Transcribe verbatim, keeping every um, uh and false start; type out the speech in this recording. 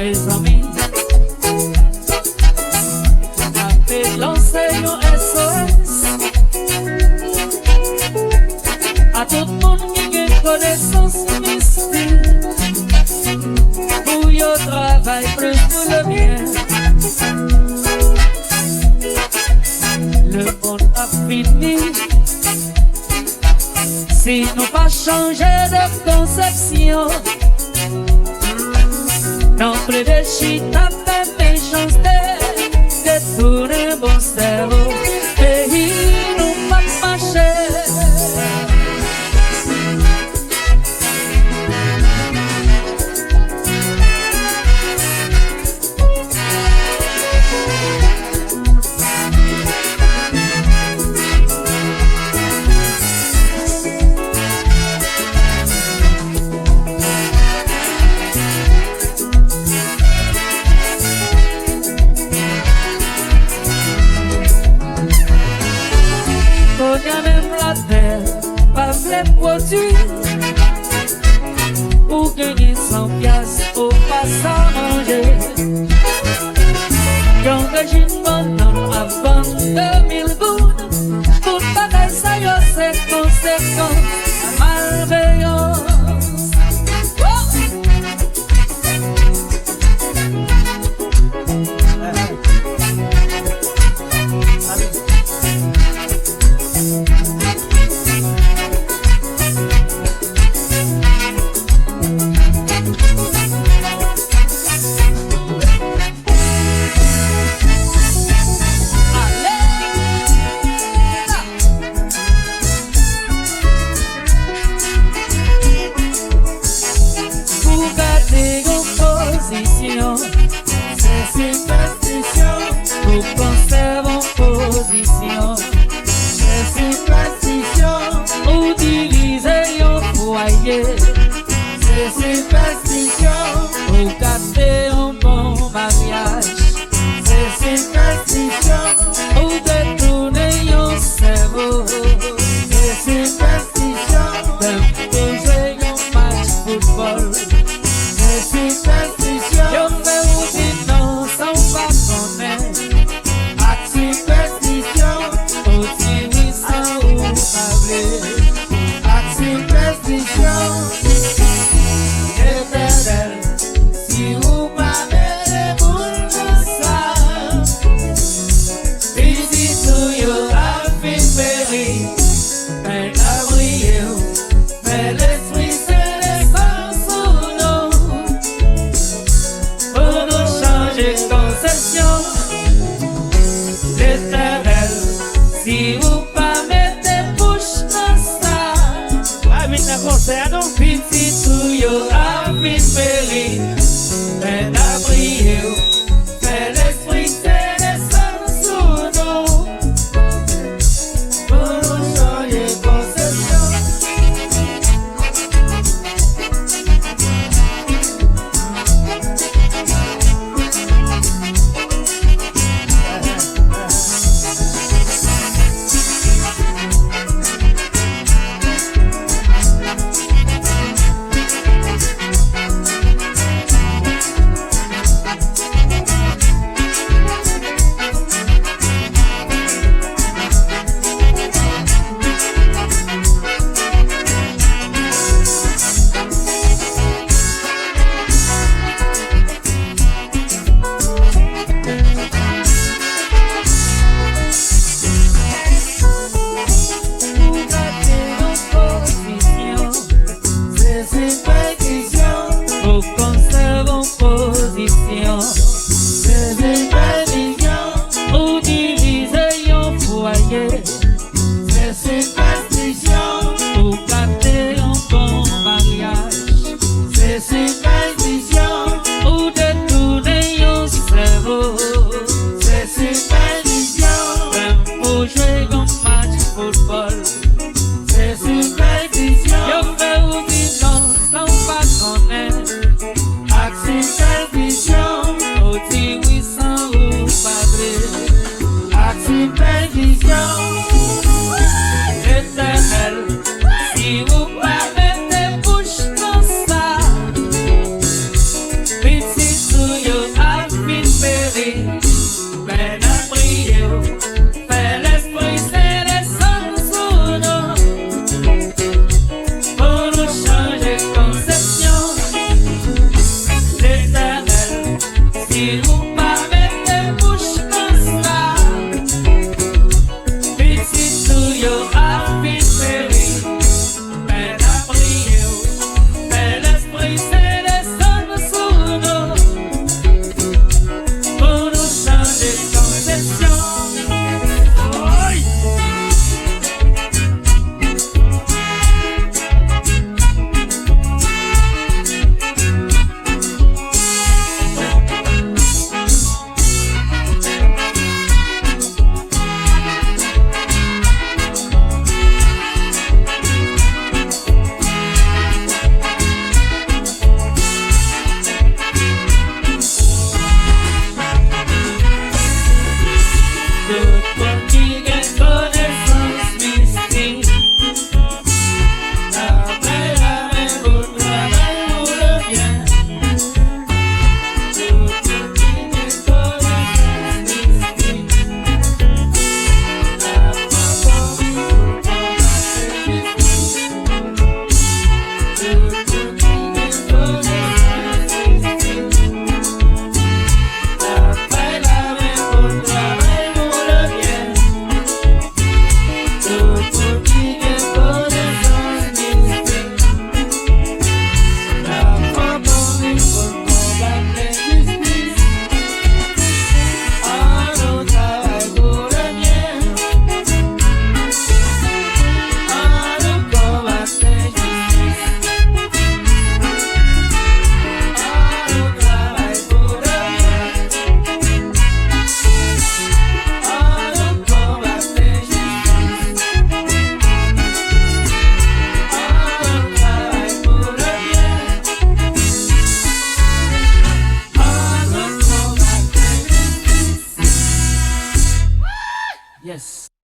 Mezanmi, n ap lanse yon S O S a tout moun ki gen konesans mistik pou yo travay plis pou le byen. Lemonn ap fini si nou pa chanje de konsepsyon. Nan plede chita fè mechanste, detounen bon sèvo, peyi nou p ap mache. Kounye a menm latè pa vle pwodui. Ou genyen san pyas, ou pa sa manje. Yon rejim bannann ap vann de mil goud. Tout bagay sa yo se konsekans malveyans. Pou gade yon pozisyon, se sipèstisyon. Pou konsève yon pozisyon, se sipèstisyon. Ou divize yon fwaye, se sipèstisyon. Ou gate yon bon maryaj, se sipèstisyon. Ou detounen yon sèvo, se sipèstisyon. Lè w te jwe yon match foutbòl, se sipèstisyon. Yo fè w di non san w pa konnen. Ak sipèstisyon, ou di wi san ou pa vle. Ak sipèstisyon, Letènèl, si ou pa mete bouch nan sa, pitit ou yo ap fin peri. Men n ap priye w, fè Lespri Sen desann sou nou, pou nou chanje konsepsyon. Letènèl, si ou pa mete bouch nan sa, pa vin nan konsè a non. Pitit ou yo ap fin peri. Men n ap priye w, fè Lespri Sen desann sou nou, pou nou chanje konsepsyon. Moun ki gen konesans mistik, n ap bay lamen pou travay pou le byen. Tout moun ki gen konesans mistik, n ap pran pòz pou konbat enjistis. Yes.